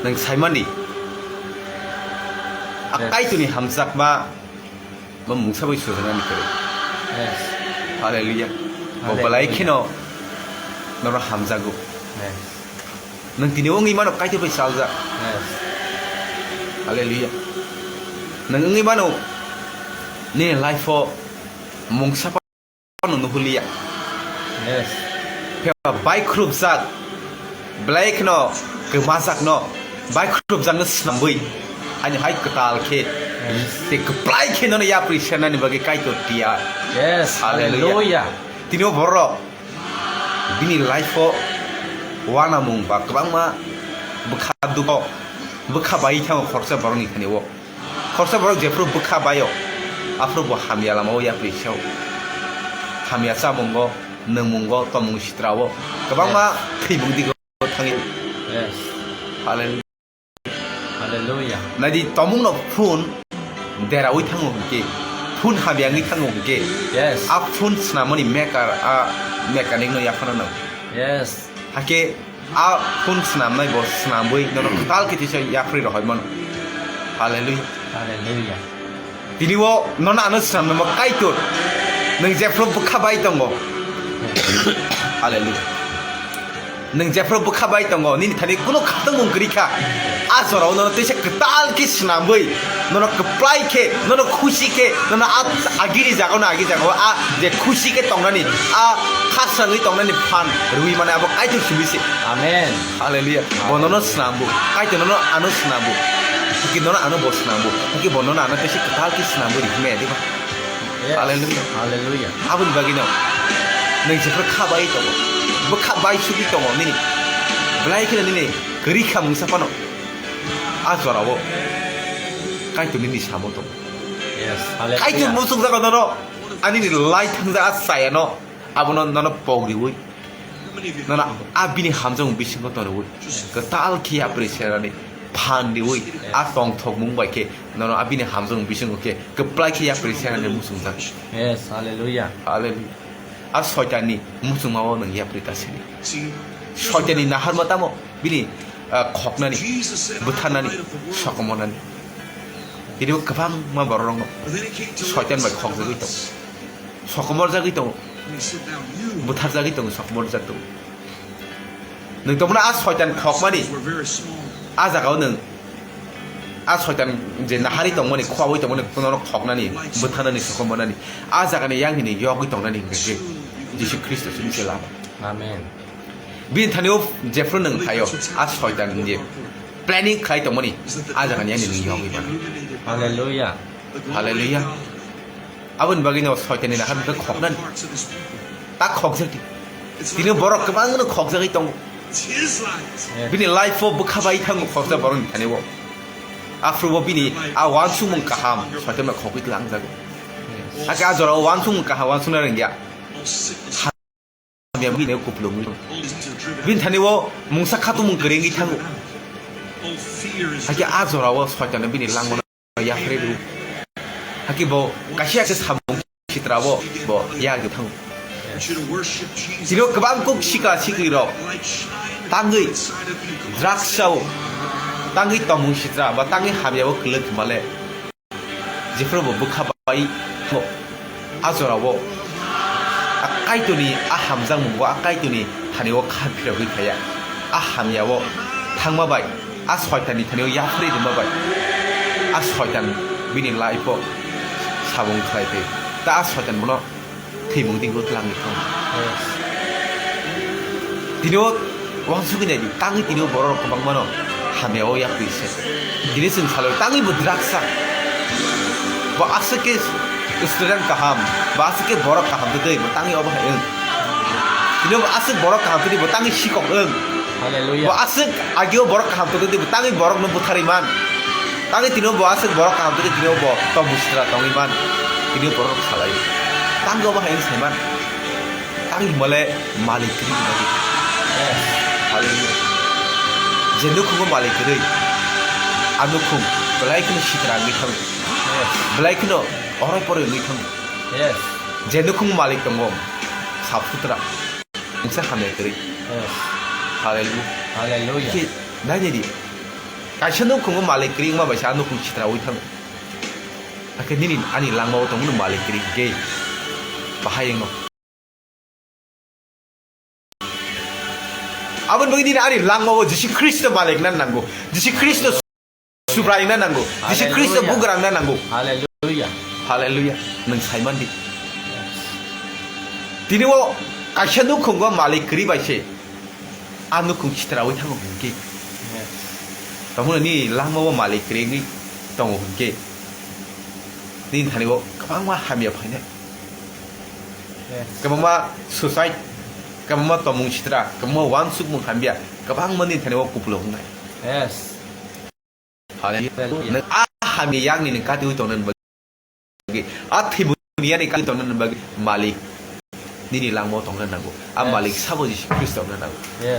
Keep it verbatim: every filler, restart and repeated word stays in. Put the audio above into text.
Nwng saimani, a Yes. Kaitorni hamjakma, bo mungsa bai sujaknani kwrwi. Yes. Hallelujah. Bo Hallelujah. Belai kheno norok hamjago. Yes. Nwng tini wngwi mano Kaitor bai chaljak. Yes. Hallelujah. Nwng wngwi mano nini life-o mungsa phano nuhuliya. Yes. Phiya bai khrupjak, belai kheno kwmajakno, bai khrupjakno snamwi, ani hai kwtal khe, Yes. tei kwplai khe nono yapri sernani bagwi Kaitor tiyar. Yes. Hallelujah. Hallelujah. Tini o borok bini life-o uanamung ba kwbangma bwkha dukho, bwkha bai thango khoroksa borokni thani o. Khoroksa borok jephru bwkha baio, aphuru bo hamya lamao yapri sao. Hamya chamungo, nwngmungo, tongmung sitrao kwbangma Yes. thwimung digo thangwi. Yes. Hallelujah. Hallelujah. Naidi tongmungno phone deraui thango hwnkhe, phone hamya wngwi thango hwnkhe, Yes. a phone snamani maker, a mechanic no yaphana nango. Yes. Hakhe a phone snamnai bo snamwi nono kwtal khe tisa yapri rohormano. Hallelujah. Hallelujah. Tini o nono ano snamnamo Kaitor. Nwng jephru bwkha bai tongo. Hallelujah. Nwng jephru bwkha bai tongo, nini thani kuno khatungmung kwrwi kha. A jorao nono tisa kwtal khe snamwi, nono kwplai khe, nono khusi khe, nono a, agini jagao no agi jagao a je khusi khe tongnani, a khasrangwi tongnani phan rwi mane abo Kaitor simi se. Amen. Hallelujah. Bo nono snambu. Kaitor nono ano snambu. Hwnkhe nono ano bo snambu. Hwnkhe bo nono ano tesa kwtal khe snambu rikmaya diba? Yes. Hallelujah. Hallelujah. Aboni bagwino nwng jephru kha bai tongo. Bo kha bai sugwi tongo nini. Belai kheno nini kwrwi kha mungsa phano. A jorao Kaitor nini samo tongo. Yes. Hallelujah. Kaitor muchung jaga nono. Ani ni lai thangjak a chayano. Abono nono pok riwi. Nono a bini hamjakmung bisingo tongriwi. Kwtal khe yapri serani phan riwi. A tongthokmung bai khe nono a bini hamjakmung bisingo khe kwplai khe yapri serani muchungjak. Yes, hallelujah. Hallelujah. A soitanni muchungmao nwng yapri ta sini. Soitanni naharma tamo bini, ah, khoknani, butharnani, sokomornani. Tini kwbangma borok rok soitan bai khokjagwi tongo. Sokomorjagwi tongo. Butharjagwi tongo, sokomorjak tongo. Nwng tongmani a soitan khokmani, a jagao nwng a soitan je nahari tongmani, khwaui tongmani, norok khoknani, butharnani, sokomornani, a jagani yang hini yogwi tongnani hwnkhe Jisu Khristo simi se lama. Amen. Bini thani o jephru nwng phaio, a soitan je planning khlai tongmani, a jagani yang hini nwng yogwi mano. Hallelujah. Hallelujah. Aboni bagwi no soitanni nahar bwkha khoknani. Ta khokjak di. Tini borok kwbangno khokjagwi tongo. Bini life-o bwkha bai thango khokjak borokni thani o. Aphuru bo bini a uansukmung kaham soitan bai khokwi twlangjago. Hakhe a jorao uansukmung kaham uansukna rwngya. Hamya bini kupulungwi. Bini thani o mungsa khatungmung kwrwi wngwi thango. Hakhe a jorao soitanno bini langmano yapharwi rw. Hakhe bo kaisa khe samung sitra bo, bo yagwi thango. Tini o kwbang kuk sikla siklirok tangwi drugs sao, tangwi tongmung sitra ba tangwi hamyao kwlwk hwnmale. Jephru bo bwkha bai thango, a jorao a Kaitorni a hamjakmungo a Kaitorni thani o kha phirogwi thaya. A hamyao thangma bai, a soitanni thani o yapharwi rwma bai, a soitan bini life-o sabung khlai phai. Ta a soitan bono thwimung di bo twlangwi thango. Yes. Tini o uansugwi naidi, tangwi tini o borok rok kwbangmano hamya o yapri se. Tini chwng salo tangwi bo drugs sa. Bo aswk khe student kaham, bo aswk khe borok kaham twi twi bo tangwi obo hai wng. Tini o bo aswk borok kaham twi twi bo tangwi sikok wng. Hallelujah. Bo aswk agi o borok kaham twi twi bo tangwi borok no butharwi man. Tangwi tini o bo aswk borok kaham twi tini o bo tong musitra tongwi man. Tini o borok salai. Tangwi obo hai wng sai man. Tangwi himale malik kwrwi hwnwi. Yes. Hallelujah. Je nukhungo malik kwrwi, a nukhung belai kheno sitra wngwi thango. Yes. Belai kheno ohroi poroi wngwi thango. Yes. Je nukhung malik tongo, sap sutra, mungsa hamya kwrwi. Yes. Hallelujah. Hallelujah. Khe nainai di. Kaisa nukhungo malik kwrwi wngma bai se a nukhung sitraui thango. Hakhe nini ani langmao tongmani malik kwrwi hwnkhe bahai wngno. Aboni bagwi nini ani langmao Jisu Khristo malikna nango. Jisu Khristo subraina nango. Jisu Khristo Hallelujah. Bugrangna nango. Hallelujah. Hallelujah. Nwng saimandi. Tini o kaisa nukhungo malik kwrwi bai se. A nukhung sitraui thango hwnkhe. Yes. Tamo ni langmao malik kwrwi wngwi tongo hwnkhe. Nini thani o kwbangma hamya phainai. Yes. Kwbangma suicide, kwbangma tomung sitra, kwbangma wansukmung hamya, kwbangma nini thani o kupulung wngnai. Yes. Hallelujah. Hallelujah. Nwng a hamya yakni nwng katiui tongnani bagwi, a thwimung yani katiui tongnani bagwi malik nini langmao tongna nango. A Yes. Malik sabo Jisu Khristo wngna nango. Yes.